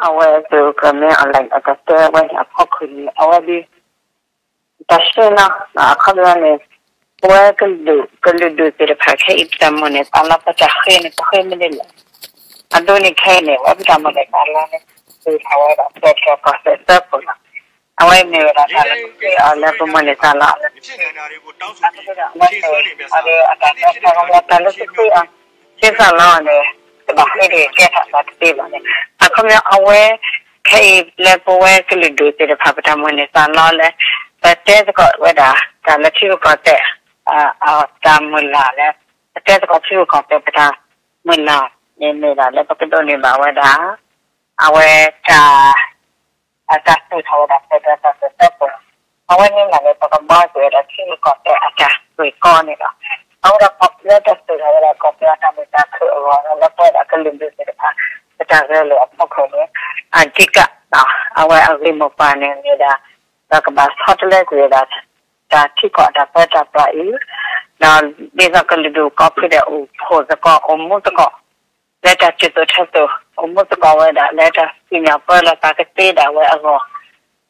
အဝဲသုးကမ့ၢ်အီၤလဲၣ် အကတဲဝဲန့ၣ်အဖီခိၣ်န့ၣ် အဝဲဒ် တၢ်ရှဲနီၤ အခီပညီန့ၣ် ပဝဲကလုာ်ဒူၣ်သ့ၣ်တဖၣ်ခဲအံၤ ပတၢ်မိၣ်န့ၢ်သးလီ ပတၢ်ဃ့န့ၣ် ပဃ့မနုၤလဲၣ်. အဒိန့ၣ်ခဲအံၤန့ၣ် ဝဲပတၢ်မိၣ်န့ၢ်သးလီန့ၣ် သုးထီၣ်ဝဲဒၣ် federal ကီၢ်စဲၣ်သၢဖုလီၤ. အဝဲမ့ၢ်ဝဲဒၣ်တၢ်လၢသုးအီၤလၢပမိၣ်န့ၢ်သးလီအလၢ အဝဲန့ၣ် အဝဲအတၢ်လၢတၢ်ကမီၤတၢ်လၢသုးအီၤ သ့ၣ်သၣ်လီအီၤန့ၣ် တဘၣ်ဃ့ဒံးကဲထီၣ်သးတသ့ဘၣ်န့ၣ် အခီပညီအဝဲ ခဲအံၤလၢပဝဲကလုာ်ဒူၣ်သ့ၣ်တဖၣ် ပတၢ်မိၣ်န့ၢ်သးလီလၢ ပတဲသကိးဝဲဒၣ် တၢ်လၢထံရူၢ်ကီၢ်သဲး အတၢ်မုၢ်လၢ်လၢ ပတဲသကိးထံရူၢ်ကီၢ်သဲး ပတၢ်မုၢ်လၢ်န့ၣ်မ့ၢ်ဒၣ်လၢပကဒိးန့ၢ်ဘၣ်ဝဲဒၣ် အဝဲတၢ် အတၢ်သူၣ်ထီၣ်ဝဲဒၣ် federal တၢ်စၢသၢဖု အဝဲန့ၣ်မ့ၢ်လၢပကဘှီကွံာ်ဝဲဒၣ်ထံရူၢ်ကီၢ်သဲးအတၢ်ဂ့ၢ်ကီန့ၣ်လီၤ. အဃိဒီးလၢတၢ်သူၣ်ထီၣ်ဝဲဒၣ်ကီၢ်ပယီၤတၢ်မုာ်တၢ်ခုၣ်အဂီၢ် လၢပဝဲဒၣ်ကလုာ်ဒူၣ်သ့ၣ်တဖၣ် ပတၢ်ဂဲၤလိာ်အဖီခိၣ်န့ၣ် အဓိက အဝဲအဂ့ၢ်မိၢ်ပှၢ်န့ၣ်မ့ၢ်ဒၣ် ဒီးကဘၣ်ဆီတလဲကွံာ်ဝဲဒၣ် တၢ်ထံကီၢ်အတၢ်ပၢတၢ်ပြးအံၤ ဒီးဒ်သိးကလုာ်ဒူၣ်ကိးဖုဒဲးအိၣ်ဖှိၣ်သကိး အိၣ်မူသကိး လၢတၢ်တုာ်သိးထဲသိး အိၣ်မူသကိးဝဲဒၣ်လၢတၢ်စံၣ်ညီၣ်ပၢလီၤသးကသ့ဒၣ်ဝဲအဂီၢ်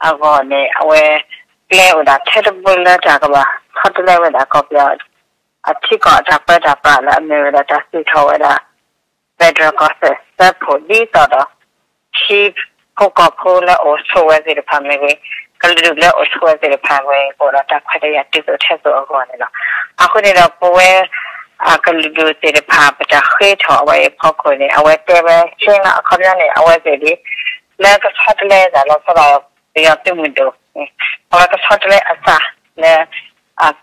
အဂီၢ်န့ၣ် အဝဲကျဲအိၣ်ဒၣ်ထဲတဘိလၢတၢ်ကဘၣ်ဆီတလဲဝဲဒၣ်ကီၢ်ပယီၤ အထံကီၢ်အတၢ်ပၢတၢ်ပြးလၢအမ့ၢ်ဝဲဒၣ်တၢ်သူၣ်ထီၣ်ဝဲဒၣ် federal ကီၢ်စဲၣ်သၢဖု ဒ်သိးဒီး ထံဖိကီၢ်ဖိလၢအိၣ်ဆိးဝဲသ့ၣ်တဖၣ်မ့ၢ်ဂ့ၤ, ကလုာ်ဒူၣ်လၢအိၣ်ဆိးဝဲသ့ၣ်တဖၣ်မ့ၢ်ဂ့ၤ ကအိၣ်ဒီးတၢ်ခွဲးတၢ်ယာ်တုာ်သိးထဲသိးအဂီၢ်န့ၣ်လီၤ. အဃိန့ၣ်ဒီးပဝဲ ကလုာ်ဒူၣ်သ့ၣ်တဖၣ် ပတၢ်ဃ့ထီၣ်အဝဲအံၤအဖီခိၣ်န့ၣ် အဝဲတဲဝဲရှင်းလၢအခီပညီန့ၣ် အဝဲသ့ၣ်ဒ် လၢကဆီတလဲသးလီၤဆီဒီး ပယီၤသုးမုၢ်ဒိၣ်န့ၣ် အဝဲကဆီတလဲအသးလၢ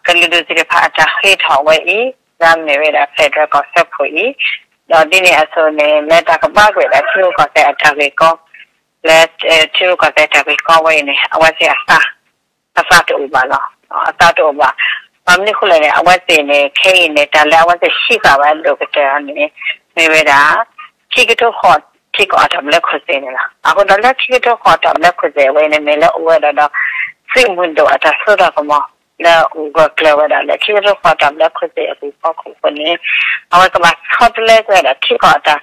ကလုာ်ဒူၣ်သ့ၣ်တဖၣ်အတၢ်ဃ့ထီၣ်ဝဲအံၤ လၢအမ့ၢ်ဝဲဒၣ် federal ကီၢ်စၢဖှိၣ်အံၤ, ဒီးဒ်န့ၣ်အသိးန့ၣ် လၢတၢ်ကဘှီကွံာ်ဒၣ်ထံရူၢ်ကီၢ်သဲးအတၢ်ဂ့ၢ်ကီ, လၢထံရူၢ်ကီၢ်သဲးတၢ်ဂ့ၢ်ကီဝဲအံၤန့ၣ် အဝဲသ့ၣ်အသး အသးတအိၣ်ဘၣ်လီၤ. အသးတအိၣ်ဘၣ်. ဘၣ်မနုၤဃိလဲၣ်န့ၣ် အဝဲသ့ၣ်န့ၣ် ခဲအံၤန့ၣ် တၢ်လၢအဝဲသ့ၣ်ဟံးဃာ်ဝဲအဒိၣ်ကတၢၢ်န့ၣ် မ့ၢ်ဝဲဒၣ် ခံကထိဃိး ထံကီၢ်အတၢ်ဘျၢခိၣ်သ့ၣ်န့ၣ်လီၤ. အဃိဒီးလၢခံကထိဃိးတၢ်ဘျၢခိၣ်သ့ၣ်အဝဲအံၤန့ၣ် မ့ၢ်လၢအိၣ်ဝဲဒၣ်ဒီး သုးမုၢ်ဒိၣ်အတၢ်စိတၢ်ကမီၤ လၢဂၢၢ်ကျၢၤဝဲဒၣ်လၢခံကထိဃိးတၢ်ဘျၢခိၣ်သ့ၣ်အပူၤဖီခိၣ်အဃိန့ၣ် အဝဲကဘၣ်ဆီတလဲကွံာ်ဝဲဒၣ်ထံကီၢ်အတၢ်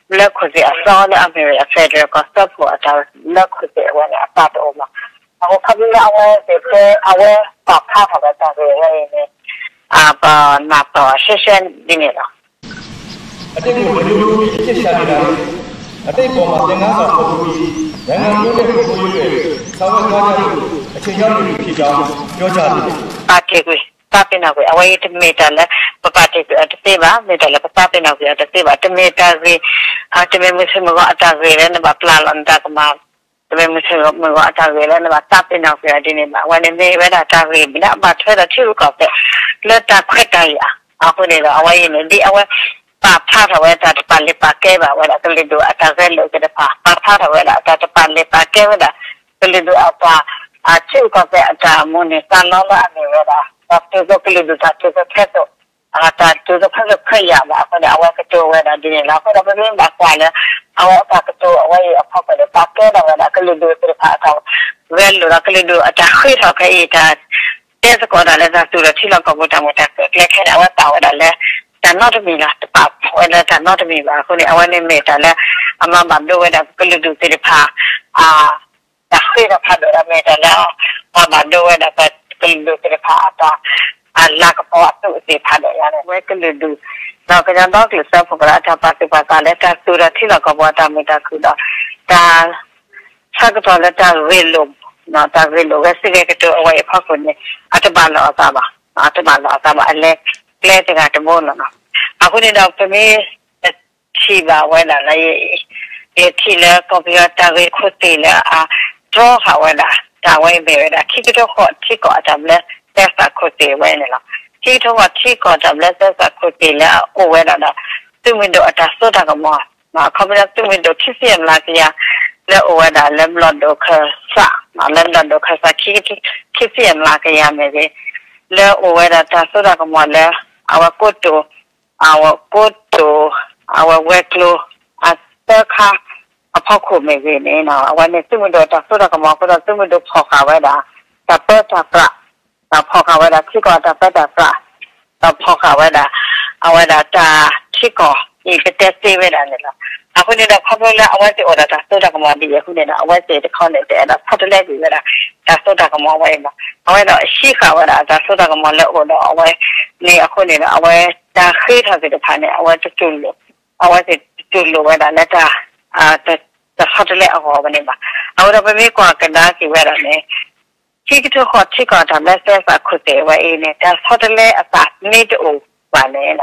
ဘျၢခိၣ်သ့ၣ်အသီလၢအမ့ၢ်ဝဲဒၣ် federal ကီၢ်စၢဖှိၣ်အတၢ်ဘျၢခိၣ်သ့ၣ်အဝဲန့ၣ် အသးတအိၣ်ဘၣ်. အဃိခီဖျိလၢအဝဲသ့ၣ်တဲ အဝဲပာ်ဖျါထီၣ်ဝဲတၢ်ဂ့ၢ်ဝဲအံၤန့ၣ် ပနၢ်ပၢၢ်ရှဲရှဲဒ်န့ၣ်လီၤ. အတ့ၢ်ကိၣ်လၢဒိ အတ့ၢ်ဆၢန့ၣ်လီၤ. အတ့ၢ်ကိၣ်မၤသဲနါစီၤဖိတဝံၤ နိုင်ငံတော်တိုးတက်ဖို့အတွက် ဆောင်ရွက်သွားကြဖို့ အခြေခံအားဖြင့် ပြောကြားလိုတယ်. ပာ်တ့ၢ်ကွံာ် သးပ့ၤနီၣ်ကွံာ် အဝဲအံၤတမ့ၢ်တၢ်လၢ ပပာ်တ့ၢ်ကွံာ်အီၤတသ့ဘၣ်, မ့ၢ်တၢ်လၢပသးပ့ၤနီၣ်ကွံာ်အီၤတသ့ဘၣ်, တမ့ၢ်တၢ်ဂ့ၢ် တမ့ၢ်မုၢ်ဆ့ၣ်မုၢ်ဂီၤအတၢ်ဂ့ၢ်လၢနဘၣ်ပျၢ်လီၤနတၢ်ကမၣ် တမ့ၢ်မုၢ်ဆ့ၣ်မုၢ်ဂီၤအတၢ်ဂ့ၢ်လၢနဘၣ်သးပ့ၤနီၣ်ကွံာ်အီၤဒ်န့ၣ်ဘၣ်. အဝဲန့ၣ်မ့ၢ်ဝဲဒၣ်တၢ်ဂ့ၢ်မ့ၢ်ဒၣ်ဘၣ်ထွဲဒီးထံရူၢ်ကီၢ်သဲး လၢတၢ်ခွဲးတၢ်ယာ်အဃိန့ၣ်ဒီး အဝဲအံၤန့ၣ် ဒ်အဝဲပာ်ဖျါထီၣ်ဝဲတၢ်တပာ်လဲၤပာ်ကဲဘၣ်ဝဲဒၣ်ကလုာ်ဒူၣ်အတၢ်ဂဲၤလိာ်သ့ၣ်တဖၣ်, ပာ်ဖျါထီၣ်ဝဲဒၣ်တၢ်တပာ်လဲၤပာ်ကဲဝဲဒၣ် ကလုာ်ဒူၣ်အတၢ် ထံရူၢ်ကီၢ်သဲးအတၢ်မိၣ်န့ၢ်သးလီလၢအမ့ၢ်ဝဲဒၣ် တၢ်တုၤသိးကလုာ်ဒူၣ်တၢ်တုၤသိးခဲသိး တၢ်တုၤသိးခဲသိးခဲယာ်ဘၣ်အဃိန့ၣ် အဝဲကတိၤဝဲဒၣ်ဒ်န့ၣ်လီၤ. အဃိဒီးပမ့ၢ်ဘၣ်ကွၢ်လၢ အဝဲအတၢ်ကတိၤအဝဲအံၤအဖီခိၣ်န့ၣ် ပာ်ကဲထီၣ်ဝဲဒၣ်ကလုာ်ဒူၣ်သ့ၣ်တဖၣ်အတၢ်ဂဲၤလိာ်ဒီးကလုာ်ဒူၣ်အတၢ်ဃ့ထီၣ်ခဲအံၤ တၢ်တဲသကိးတၢ်လၢတၢ်သူၣ်ထီၣ်ထံလီၢ်ကီၢ်ပူၤတၢ်မုာ်တၢ်ခုၣ်အကျဲခဲန့ၣ် အဝဲပာ်ဝဲဒၣ်လၢ တၢ်နီတမံၤလီၤ. တပာ်ဖှိၣ်ဝဲလၢတၢ်နီတမံၤဘၣ်အဃိန့ၣ် အဝဲန့ၣ်မ့ၢ်တၢ်လၢ အမၤဘၣ်ဒိဝဲဒၣ်ကလုာ်ဒူၣ်သ့ၣ်တဖၣ် အ တၢ်ဃ့ထီၣ်ဖးဒိၣ်ဒီးမ့ၢ်တၢ်လၢ မၤဘၣ်ဒိဝဲဒၣ်ပကလုာ်ဒူၣ်သ့ၣ်တဖၣ်အတၢ် အလၤကပီၤအသူးအသ့ၣ်ဖးဒိၣ်ညါန့ၣ် ဝဲကလုာ်ဒူၣ် ဒီးကညီဒီကလုာ်စၢဖှိၣ်ကရၢအတၢ်ပာ်သူၣ်ပာ်သးလၢတၢ်သူၣ်ထီၣ်ထံလီၢ်ကီၢ်ပူၤအတၢ်မုာ်တၢ်ခုၣ်ဒီး တၢ် ဆၢကတီၢ်လၢတၢ်ဂ့ၢ်လိာ် တၢ်ဂ့ၢ်လိာ်ဂဲၤစံးဂဲၤကတိၤအဝဲအံၤအဖီခိၣ်န့ၣ် အတဘၣ်လီၤအသးဘၣ်, အတဘၣ်လီၤအသးဘၣ် အလဲၤကျဲတဂၤတဘိလီၤ. အဃိန့ၣ်ဒီးပမ့ၢ် ထံၣ်ဘၣ်ဝဲဒၣ်လၢ ယထံၣ်လၢကီၢ်ပယီၤတၢ်ဂ့ၢ်ခိၣ်သ့ၣ်လၢအတြီဃာ်ဝဲဒၣ် တၢ်ဝဲအံၤမ့ၢ်ဝဲဒၣ် ခံကထိဃိးထံကီၢ်အတၢ်ဘျၢသဲစးခိၣ်သ့ၣ်ဝဲန့ၣ်လီၤ. ခံကထိဃိးထံကီၢ်တၢ်ဘျၢသဲစးခိၣ်သ့ၣ်လၢအအိၣ်ဝဲဒၣ်ဒီး သုးမုၢ်ဒိၣ်အတၢ်စိတၢ်ကမီၤ အခီပညီသုးမုၢ်ဒိၣ်ခံဆံယဲၢ်မျးကယၤ လၢအိၣ်ဝဲဒၣ်လၢဘျီၣ်ဒိၣ်ခၢၣ်စး လၢဘျီၣ်ဒိၣ်ခၢၣ်စး ခံဆံယဲၢ်မျးကယၤမ့ၢ်ဂ့ၤ လၢအိၣ်ဝဲဒၣ်တၢ်စိတၢ်ကမီၤလၢ အဝဲကိတိာ် အဝဲကိတိာ် အဝဲဝဲၤကျိၤ အသၢခါ အဖီခိၣ်မ့ၢ်ဂ့ၤန့ၣ် အဝဲန့ၣ်သုးမုၢ်ဒိၣ်တၢ်စိတၢ်ကမီၤအဃိဒီး သုးမုၢ်ဒိၣ်ဖီၣ်ဃာ်ဝဲဒၣ် တၢ်ပၢတၢ်ပြး ဒီးဖီၣ်ဃာ်ဝဲဒၣ်ထံကီၢ်အတၢ်ပၢတၢ်ပြး ဒီးဖီၣ်ဃာ်ဝဲဒၣ် အဝဲဒၣ်တၢ်ထံကီၢ် အံၤပတဲသ့ဝဲဒၣ်န့ၣ်လီၤ. အဃိန့ၣ်ဒီး ခီဖျိလၢအဝဲသ့ၣ်အိၣ်ဒီးတၢ်စိတၢ်ကမီၤဒ်အံၤအဃိန့ၣ်ဒီး အဝဲသ့ၣ်တခီန့ၣ် တအဲၣ်ဒိးဆီတလဲကွံာ်ဝဲဒၣ် တၢ်စိတၢ်ကမီၤဝဲအံၤလီၤ. အဝဲဒီးဟံးဃာ်ဝဲဒၣ်တၢ်စိတၢ်ကမီၤလၢအအိၣ်ဒီးအဝဲန့ၣ်အဃိန့ၣ်ဒီး အဝဲတၢ်ဃ့ထီၣ်သ့ၣ်တဖၣ်န့ၣ် အဝဲတတူၢ်လိာ်, အဝဲသ့ၣ်တတူၢ်လိာ်ဝဲဒၣ်လၢတၢ် တၢ်ဆီတလဲအဂီၢ်ဝဲန့ၣ်ဘၣ်. အဝဲဒီးပမ့ၢ်ကွၢ်ကဒါက့ၤဝဲဒၣ်န့ၣ် ခံကထိဃိး ထံကီၢ်တၢ်ဘျးစဲအသးခိၣ်သ့ၣ်ဝဲအံၤန့ၣ် တၢ်ဆီတလဲအသးမ့ၢ်တအိၣ်ဘၣ်န့ၣ်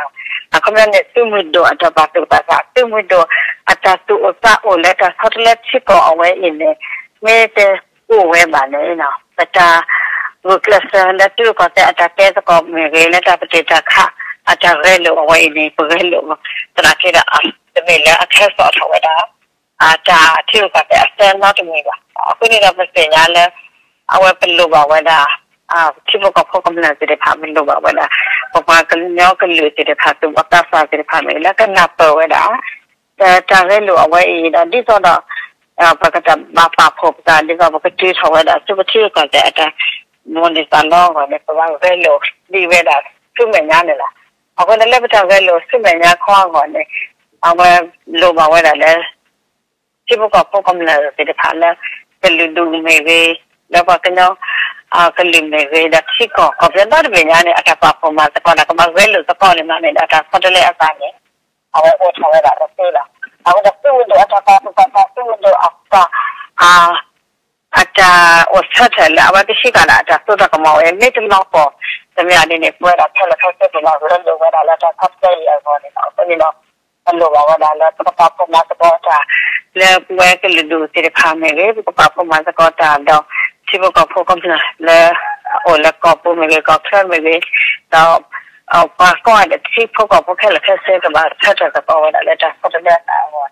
အခီပညီန့ၣ် သုးမုၢ်ဒိၣ်အတၢ်ပာ်သူၣ်ပာ်သး, သုးမုၢ်ဒိၣ်အတၢ်သူၣ်အိၣ်သးအိၣ်လၢတၢ်ဆီတလဲထံကီၢ်အဝဲအံၤန့ၣ် မ့ၢ်တအိၣ်ဝဲဘၣ်န့ၣ် ပတၢ်ဂုာ်ကျဲးစၢးလၢထံရူၢ်ကီၢ်သဲးအတၢ်တဲသကိးမ့ၢ်ဂ့ၤ, လၢတၢ်ပတုာ်တၢ်ခးအတၢ်ဂဲၤလိာ်အဝဲအံၤန့ၣ် ပဂဲၤလိာ်သနာ်က့ဒီး တမ့ၢ်လၢအခဲစီၣ်ထီၣ်ဝဲဒၣ် တၢ်ထံရူၢ်ကီၢ်သဲးအဆၢနီတမံၤဘၣ်. အဃိန့ၣ်ဒီးပသ့ၣ်ညါလၢ အဝဲပလိၣ်ဘၣ်ဝဲဒၣ် ထံဖိကီၢ်ဖိကမျၢၢ်သ့ၣ်တဖၣ်, ပလိၣ်ဘၣ်ဝဲဒၣ် ပပှၤကညီကလုာ်သ့ၣ်တဖၣ် သူၣ်ဘီၣ်သးစၢ်သ့ၣ်တဖၣ်န့ၣ် လၢကနၢ်ပၢၢ်ဝဲဒၣ် တၢ်ဂဲၤလိာ်အဝဲအံၤဒီး ဒ်သိးဒီး ပကဘၣ်ပာ်ဖှိၣ်ပသး ဒ်သိးပကတုၤထီၣ်ဝဲဒၣ် ထံဖိကီၢ်ဖိအတၢ် မိၣ်န့ၢ်သးလီအဂီၢ်န့ၣ် ပဘၣ်ဂဲၤလိာ်ဒံးဝဲဒၣ်ဆူမဲာ်ညါန့ၣ်လီၤ. အဃိန့ၣ်လၢပတၢ်ဂဲၤလိာ်ဆူမဲာ်ညါခီအဂီၢ်န့ၣ် အဝဲလိၣ်ဘၣ်ဝဲဒၣ်လၢ ထံဖိကီၢ်ဖိကမျၢၢ်သ့ၣ်တဖၣ်လၢ ကလုာ်ဒူၣ်မ့ၢ်ဂ့ၤ, လၢပှၤကညီ ကလုာ်မ့ၢ်ဂ့ၤ ဒီးထံကီၢ် ကီၢ်ပယီၤဒီတဘ့ၣ်ညါန့ၣ် အတၢ်ပာ်ဖှိၣ်မၤသကိးဒီး ကဘၣ်ဂဲၤလိာ်သကိးန့ၣ်မးန့ၣ်ဒီး တၢ်ဆီတလဲအသးန့ၣ် အဝဲအိၣ်ထီၣ်ဝဲဒၣ်တသ့လီၤ. အဝဲဒၣ်သုးမုၢ်ဒိၣ်အတၢ်ပာ်သူၣ်ပာ်သး သုးမုၢ်ဒိၣ်အတၢ် အတၢ်အိၣ်ဆၢထၢၣ်လၢအဝဲကဟံးဃာ်ဒီးအတၢ်စိတၢ်ကမီၤဝဲ မ့ၢ်တလီၤပှီၢ် တမ့ၢ်ဒ်န့ၣ် ပဝဲဒၣ်ခဲလၢာ်ခဲဆ့ပဘၣ်ဂဲၤလိာ်ဝဲဒၣ်လၢတၢ်ဆီတလဲအံၤအဂီၢ်န့ၣ်လီၤ. အဃိန့ၣ်ဒီး ပလိၣ်ဘၣ်ဝဲဒၣ်လၢပကပာ်ဖှိၣ်မၤသကိးတၢ် လၢပဝဲကလုာ်ဒူၣ်သ့ၣ်တဖၣ်မ့ၢ်ဂ့ၤ, ပကပာ်ဖှိၣ်မၤသကိးတၢ်ဒီး ထံဖိကီၢ်ဖိကမျၢၢ်လၢ အအိၣ်လၢကီၢ်ပူၤမ့ၢ်ဂ့ၤ, ကီၢ်ချၢမ့ၢ်ဂ့ၤ, ဒီး ပှၤကိးဂၤဒဲး ထံဖိကီၢ်ဖိခဲလၢာ်ခဲဆ့ ကဘၣ်ဆၢထၢၣ်သကိးဝဲဒၣ်လၢတၢ်ဆီတလဲအသးအဂီၢ်